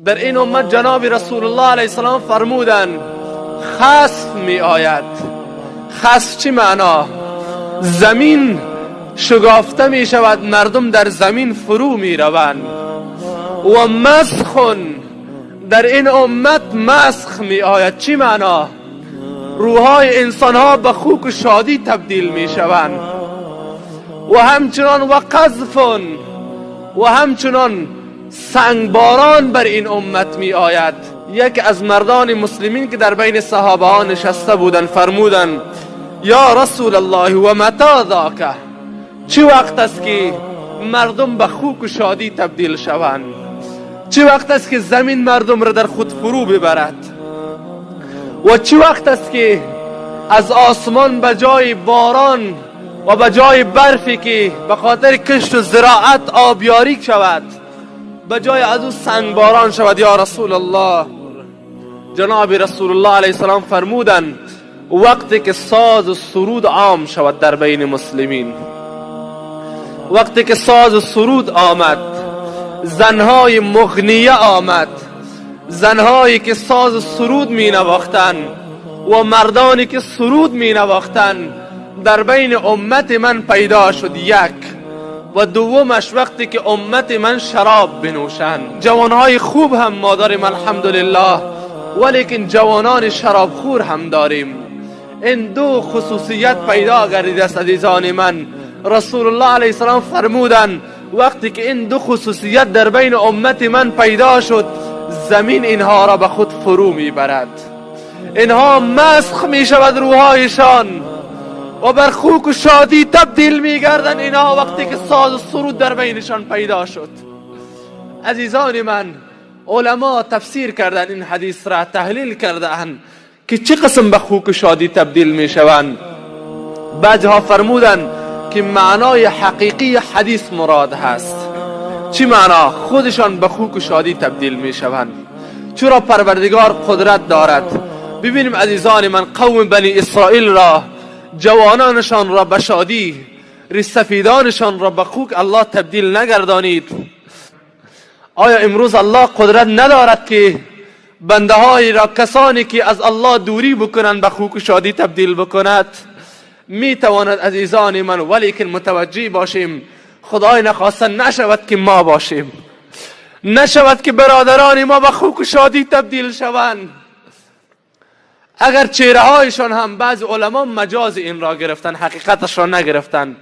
در این امت جناب رسول الله علیه السلام فرمودند خسف می آید. خسف چی معنا؟ زمین شگافته می شود، مردم در زمین فرو می روند. و مسخ، در این امت مسخ می آید. چی معنا؟ روحای انسان ها به خوک و شادی تبدیل می شوند. و همچنان و قذف، و همچنان سنگباران بر این امت می آید. یک از مردان مسلمین که در بین صحابه ها نشسته بودند فرمودند یا رسول الله و متی ذاک، چه وقت است که مردم به خوک و شادی تبدیل شوند؟ چه وقت است که زمین مردم را در خود فرو ببرد؟ و چه وقت است که از آسمان به جای باران و به جای برفی که به خاطر کشت و زراعت آبیاری شود، به جای از او سنگباران شود؟ یا رسول الله. جناب رسول الله علیه السلام فرمودند وقتی که ساز و سرود عام شود در بین مسلمین، وقتی که ساز و سرود آمد، زنهای مغنیه آمد، زنهایی که ساز و سرود می نواختند و مردانی که سرود می نواختند در بین امت من پیدا شد. یک و دومش وقتی که امت من شراب بنوشند. جوانهای خوب هم ما داریم الحمدلله، ولیکن جوانان شرابخور هم داریم. این دو خصوصیت پیدا گردیده است عزیزان من. رسول الله علیه السلام فرمودند وقتی که این دو خصوصیت در بین امت من پیدا شد، زمین اینها را به خود فرو میبرد، اینها مسخ می شود روحایشان و بر خوک و شادی تبدیل میگردن اینها وقتی که ساز و سرود در بینشان پیدا شد. عزیزان من، علما تفسیر کردن این حدیث را، تحلیل کردن که چه قسم به خوک و شادی تبدیل میشوند. بعضی ها فرمودن که معنای حقیقی حدیث مراد هست. چی معنا؟ خودشان به خوک و شادی تبدیل میشوند. چرا؟ پروردگار قدرت دارد. ببینیم عزیزان من، قوم بنی اسرائیل را، جوانانشان را به شادی، ریش سفیدانشان را به خوک الله تبدیل نگردانید. آیا امروز الله قدرت ندارد که بنده های را، کسانی که از الله دوری بکنند، به خوک و شادی تبدیل بکند؟ می تواند عزیزان من، ولیکن متوجه باشیم، خدای نخواسته نشود که ما باشیم، نشود که برادران ما به خوک و شادی تبدیل شوند. اگر چهره هایشان هم، بعض علما مجاز این را گرفتن، حقیقتش را نگرفتن.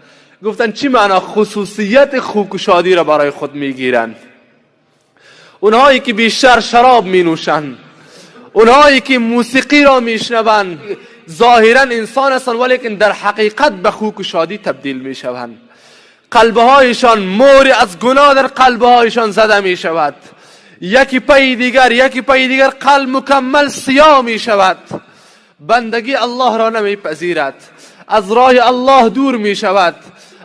گفتن چی معنا؟ خصوصیت خوک و شادی را برای خود میگیرند. اونهایی که بیشتر شراب می نوشند، اونهایی که موسیقی را میشنوند، ظاهرا انسان هستند ولیکن در حقیقت به خوک و شادی تبدیل میشوند. قلبهایشان مهر از گناه در قلبهایشان زده می شود، یکی پی دیگر، یکی پی دیگر، قلب مکمل سیاه می شود، بندگی الله را نمیپذیرد، از راه الله دور می شود،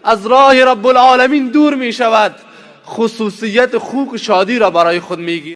از راه رب العالمین دور می شود، خصوصیت خوک و شادی را برای خود میگیرد.